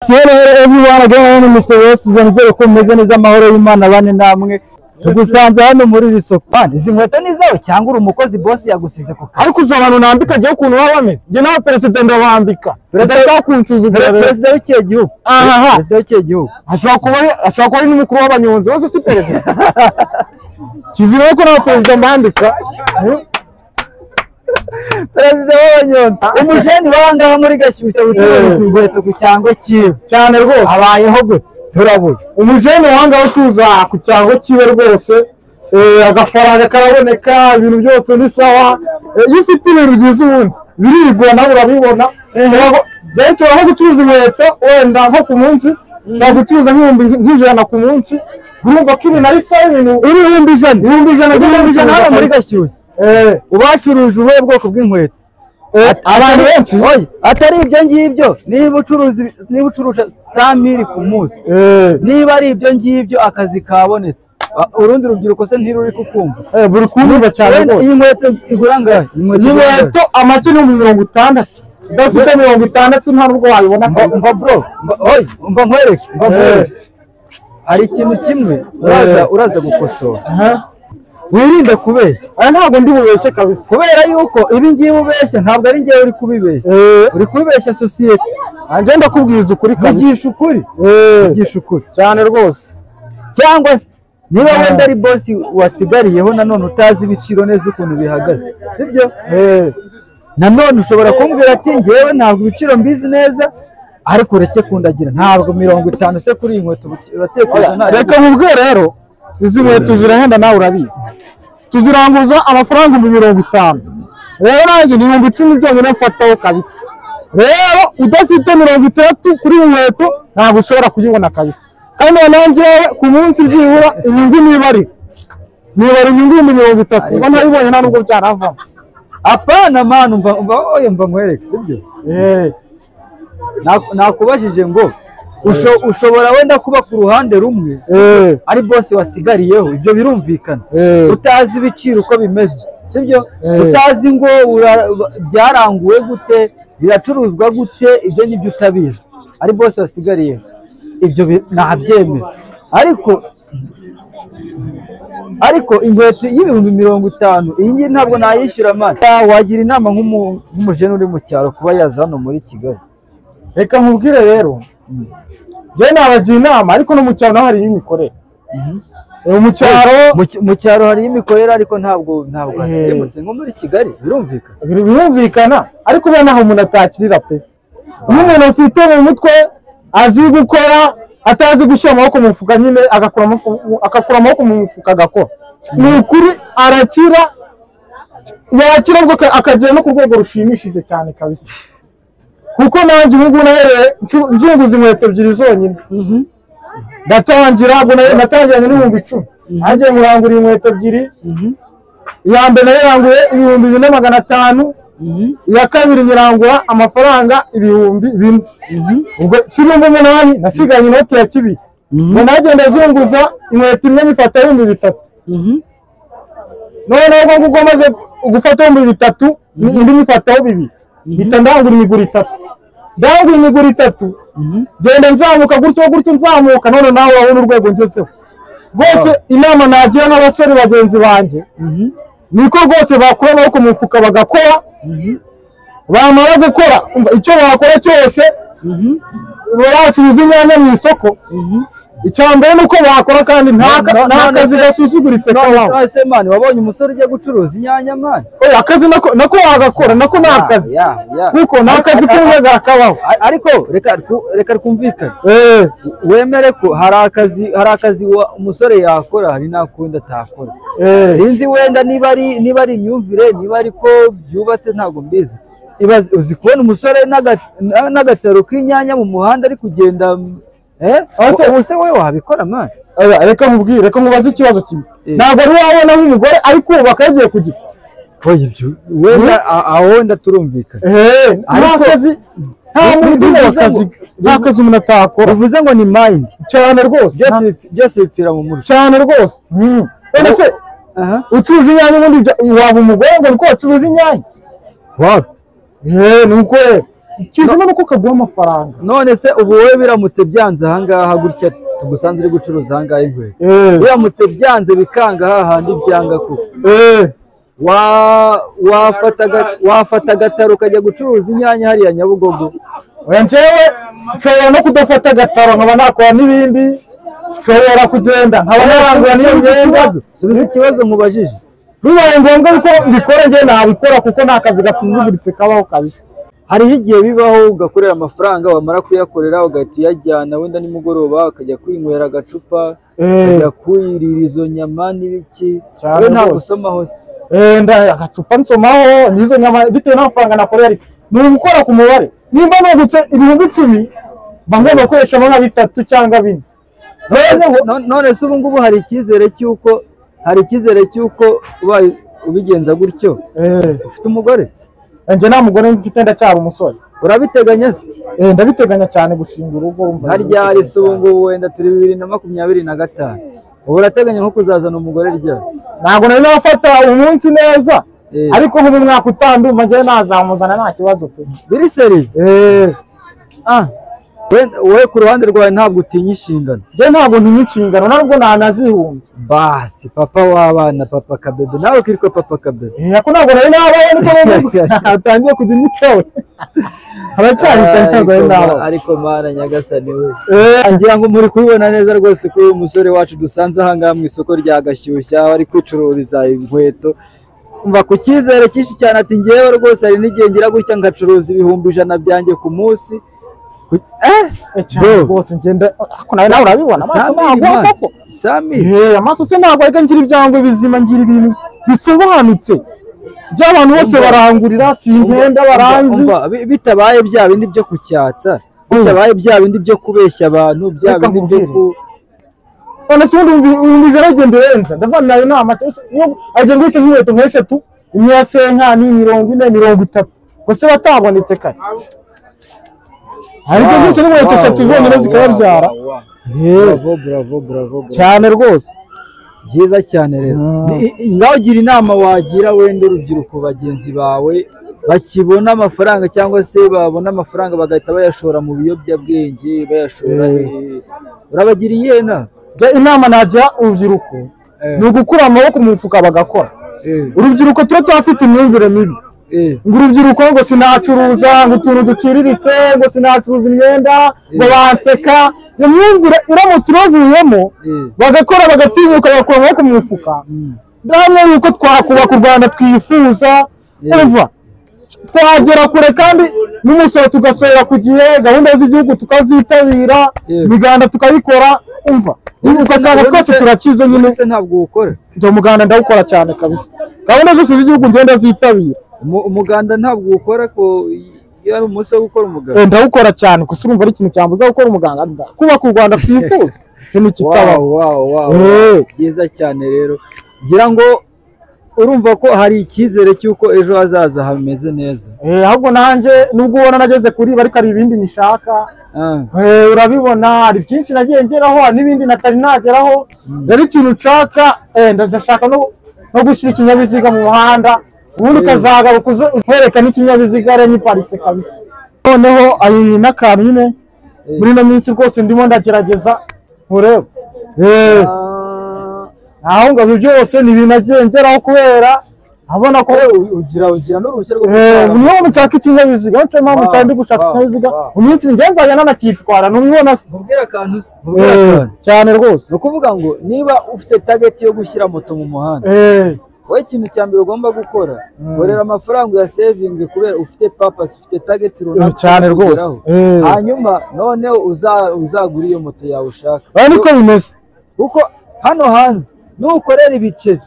Hello everyone again, I'm Mr. Ross. Nizere ko mumeze neza, amahoro y'Imana bane namwe. Tugusanze hano muri iri soko. Izi nkweto ni zawe cyangwa uri umukozi boss yagusize ku kazi? Ariko uzi abantu nambika njyewe ukuntu baba bameze? Njye nawe perezida ndabambika. Perezida kunsuzugura. Perezida w'ikihe gihugu? Aha. Perezida w'ikihe gihugu? Ashobora kuba ari n'umukuru w'abanyonzi, wose si perezida. Kizira ko nawe perezida mbambika. Perezida w'abanyonzi. Umujeni w'ahangaha muri Gashyushya ucuruza inkweto ku cyango cyiwe. Cyane rwose. Abayeho gute? Turabura. Umujeni w'ahangaha ucuruza ku cyango cyiwe rwose. Agafaranga karaboneka, ibintu byose ni sawa. Iyo ufite ibintu byiza ubundi birigwa nawe urabibona. Benshi baba gucuruza inkweto wenda nko ku munsi, cyangwa gucuruza nk'ijana ku munsi. Urumva ko ibintu ari sawa, ibintu 100,000. 100,000 hano muri Gashyushya. Ubacuruje ubuhe bwoko bw'inkweto? Abantu benshi atari ibyo ngibyo. Niba ucuruza 100,000 ku munsi, niba ari ibyo ngibyo akazi kabonetse. Urundi rubyiruko se ntiruri kukumva? Buri kumva cyane rwose. Iyi nkweto igura angahe? Iyi nkweto amake ni 60,000. Udafite 60 nta nubwo wayibona. Mva bro, mva nkwereke, Hari ikintu kimwe uraza gukosora. Wirinde kubeshya. Aya ntabwo ndi bubeshye kabisa. Kubera yuko ibi ngiye ubeshya ntabwo ari ngewe uri kubibeshya. Uri kubibeshya sosiyete. Nanjye ndakubwiza ukuri kabisa. Vugisha ukuri. Vugisha ukuri cyane rwose. Cyangwa se niba wenda ari boss wasigariyeho nanone utazi ibiciro neza ukuntu bihagaze, sibyo? Nanone ushobora kumbwira ati ngewe ntabwo ibiciro mbizi neza, ariko ureke kundagira. Ntabwo 50 se kuri iyi nkweto uratekereza nta. Reka nkubwire rero, izi nkweto zirahenda nawe urabizi. Tuziranguza amafaranga 50,000. Rero nanjye ni 10,000 byonyine mfataho kabisa. Rero udafite 60 kuri iyi nkweto ntabwo ushobora kuyibona kabisa. Kandi nanjye ku munsi byibura inyungu nibari inyungu 30, ubwo ntabibonye nta nubwo byaravamo. Apana manu, mva nkwereke, sibyo? Nakubajije ngo ushobora wenda kuba ku ruhande rumwe ari boss wasigariyeho, ibyo birumvikana. Utazi ibiciro uko bimeze, sibyo? Utazi ngo byaranguwe gute, biracuruzwa gute, ibyo nibyo utabizi. Ari boss wasigariyeho, ibyo nabyemera. Ariko inkweto y'50,000 iyi ngiyi ntabwo nayishyura mani. Wagira inama nk'umujene uri mu cyaro kuba yaza hano muri Kigali? Reka nkubwire rero, njyewe nabagira inama, ariko no mu cyaro naho hariyo imikorere. Mu cyaro hariyo imikorere, ariko ntabwo hasirimutse nko muri Kigali. Birumvikana, birumvikana, ariko ubona aho umuntu atakirira pe. Iyo umuntu afite mu mutwe azi gukora, atazi gushyira amaboko mu mufuka nyine, agakura amaboko mu mufuka agakora, ni ukuri arakira, yakira ubwo akagera no ku rwego rushimishije cyane kabisa. Kuko nanjye ubu ngubu nahereye nzunguza inkweto ebyiri zonyine. Ndatangira, natangiranye n'10,000. Nanjye murangura inkweto ebyiri. Iya mbere nayiranguye 2,500. Iya kabiri nyirangura amafaranga 4,000. Ubwo si 8,000 nasiganye inoti ya kibiri. Ngo nagenda zunguza inkweto imwe nyifata 3,000. Noneho ubwo ngubwo maze gufata 3,000, indi nyifataho 2. Mpita ndangura imiguru itatu. Ndangura imiguru itatu. Genda nzamuka gutyo gutyo nzamuka, none nawe wabona urwego ngezeho. Rwose inama nagira n'abasore bagenzi banjye niko rwose bakura amaboko mu mufuka bagakora. Bamara gukora icyo bakora cyose, baracuruza inyanya mu isoko. Icya mbere ni uko bakora, kandi nta kazi gasuzuguritse kabaho. Ese mani wabonye umusore ugiye gucuruza inyanya mani? Akazi nako wagakora, nako ni akazi, kuko ni akazi k'umwuga kabaho. Ariko reka twumvikane, wemere ko hari akazi umusore yakora, hari n'akundi atakora. Sinzi wenda niba ari imyumvire, niba ariko byubatse ntabwo mbizi. Uzi kubona umusore n'agataro k'inyanya mu muhanda ari kugenda? Ubuse wowe wabikora mani? Reka nkubwire, reka nkubaze ikibazo kimwe. Ntabwo ari wabona nk'umugore ari kubaka yagiye ku giti? Wenda aho wenda turumvikana. Nta muntu akazi, nta kazi umuntu atakora. Bivuze ngo ni mind cyane rwose. Byose bipfira mu mutwe cyane rwose. None se ucuruza inyanya ubundi waba umugore ngo niko wacuruza inyanya? Wapi? Ni uko rero. Ikizima nuko kaguha amafaranga. None se ubu wowe biramutse byanze ahangaha gutya tugusanze uri gucuruza ahangaha inkweto, biramutse byanze bikanga hahandi byanga koko, wafata agataro ukajya gucuruza inyanya hariya Nyabugogo? Oya, njyewe nshobora no kudafata agataro nkaba nakora n'ibindi, nshobora kugenda nkaba narangura n'iyo myenda. Subiza ikibazo nkubajije. Bibaye ngombwa ko mbikora njyewe nabikora, kuko nta kazi gasuzuguritse kabaho kabisa. Hariho igihe bibaho ugakorera amafaranga, wamara kuyakorera ugahita uyajyana wenda nimugoroba ukajya kwinywera agacupa, ukajya kwirira izo nyama n'ibiki, wowe ntabwo usomaho se? Agacupa nsomaho n'izo nyama bitewe n'amafaranga nakoreye, ariko ni ugukora ku mubare. Nimba nungutse 10,000 mba ngomba gukoreshamo nka 3 cyangwa 4. None se ubu ngubu hari icyizere cy'uko ubaye ubigenza gutyo ufite umugore? Njye nta mugore mfite, ndacyari umusore. Urabiteganya se? Ndabiteganya cyane gushinga urugo. Nka ryari se ubu ngubu? Wenda turi 2025, ubu urateganya nko kuzazana umugore ryari? Ntabwo nari nafata umunsi neza, ariko nko mu mwaka utaha ndumva njyewe nazamuzana nta kibazo pe. Biri sérieux? Wowe ku ruhande rwawe ntabwo utinya inshingano? Njye ntabwo ntinya inshingano, ntabwo nanazihunze. Basi papa w'abana, papa kabebe, nawe ukitwa papa kabebe. Ako ntabwo nari nabaho, niko atangiye kujya inyitawe haracyari kare, ntabwo nari nabaho. Ariko mana nyagasani we, ngira ngo muri kubibona neza rwose ko uyu musore wacu dusanze aha ngaha mu isoko rya Gashyushya ari kwicururiza inkweto. Umva ku cyizere cyinshi cyane ati ngewe rwose hari n'igihe ngira gutya ngacuruza 100,000 byanjye ku munsi. Cyane rwose ngenda, ariko nawe urabibona amaso ntabwo koko. Sami amaso se ntabwo ariko ngira ibyango bizima, ngira ibintu bisobanutse by'abantu bose barangurira, si inkenda baranzi. Bitabaye bya bindi byo kucyatsa, bitabaye bya bindi byo kubeshya abantu, bya bindi byo ku none se ubundi 100,000 agenda urenza, ndavana nayo nama agenda wica nk'inkweto nk'eshatu, imwe ya senkani 40, 30, gusa batabonetse kare. Ariko byose n'inkweto eshatu zonyine zikababyara. Bravo, bravo, bravo cyane rwose, byiza cyane. Rero ngaho ugira inama wagira wenda urubyiruko bagenzi bawe bakibona amafaranga, cyangwa se babona amafaranga bagahita bayashora mu biyobyabwenge, bayashora, urabagira iyihe nama? Inama nagira urubyiruko ni ugukura amaboko mu mufuka bagakora. Urubyiruko tuba tuhafite imyumvire mibi, ngo urubyiruko ngo sinacuruza, ngo utuntu duciriritse, ngo sinacuruza imyenda, ngo banseka. Iyo myumvire iramutse ibavuyemo bagakora, bagatinyuka, bagakura amaboko mu mufuka, ndahamya yuko twakubaka u Rwanda twifuza, umva twagera kure, kandi n'umusoro tugasorera ku gihe, gahunda z'igihugu tukazitabira, imiganda tukayikora, umva ugasanga twese turakize nyine. Ntabwo ukora? Njye umuganda ndawukora cyane kabisa, gahunda zose z'igihugu ngenda zitabira. Umuganda ntabwo ukora ko iyo ari umunsi wo gukora umuganda? Ndawukora cyane, gusa urumva ari ikintu cyambuza gukora umuganda, kubaka u Rwanda twifuza ikintu kitabaho. Byiza cyane. Rero ngira ngo urumva ko hari icyizere cy'uko ejo hazaza hameze neza. Ahubwo nanjye nubwo ubona nageze kuri ariko hari ibindi nishaka, urabibona hari byinshi nagiye ngeraho, hari n'ibindi natari nageraho. Rero ikintu nshaka, ndashaka no gushyira ikinyabiziga mu muhanda, ubundi ukazagaruka ukwereka n'ikinyabiziga rero nyiparitse kabisa. Noneho ari n'akantu nyine muri ino minsi rwose ndimo ndagerageza nkureba aho ngabo byose ni ibintu nagiye ngeraho kubera abona ko ugira n'uruhushya rwo gutwara. Niyo nshaka ikinyabiziga, niyo mpamvu cyane ndi gushaka ikinyabiziga, mu minsi njye nzajya nanacyitwara n'umwana. Nkubwira akantu cyane rwose. Ni ukuvuga ngo niba ufite target yo gushyira moto mu muhanda, wowe ikintu cya mbere ugomba gukora, korera amafaranga uya savinge, kubera ufite purpose, ufite target runaka cyane rwose, hanyuma noneho uzagura iyo moto yawe ushaka. Niko bimeze, kuko hano hanze nukorera ibiceri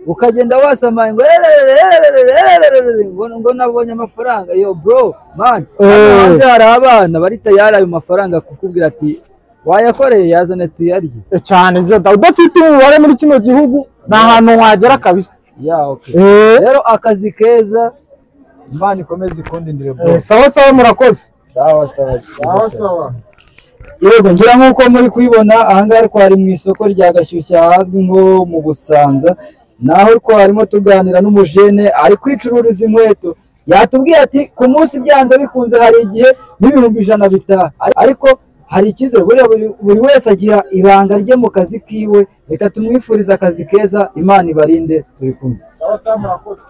ukagenda wasamaye ngo ngo nabonye amafaranga, yo bro man, hano hanze hari abana bari tayari ayo mafaranga kukubwira ati wayakoreye yazane tuyarye. Cyane ibyo udafite umubare muri kino gihugu nta hantu wagera kabisa. Rero akazi keza, Imana ikomeze ikundindire bro. Sawa sawa, murakoze. Sawa sawa sawa sawa. Yego, ngira nk'uko muri kubibona ahangaha ariko hari mu isoko rya Gashyushya ahazwi nko mu Busanza, naho ariko harimo tuganira n'umujene ari kwicururiza inkweto. Yatubwiye ati ku munsi byanze bikunze hari igihe n'100,000 bitaha, ariko hari icyizere. Buriya buri wese agira ibanga rye mu kazi kiwe. Reka tumwifurize akazi keza, Imana ibarinde, turi kumwe. Sawa sawa, murakoze.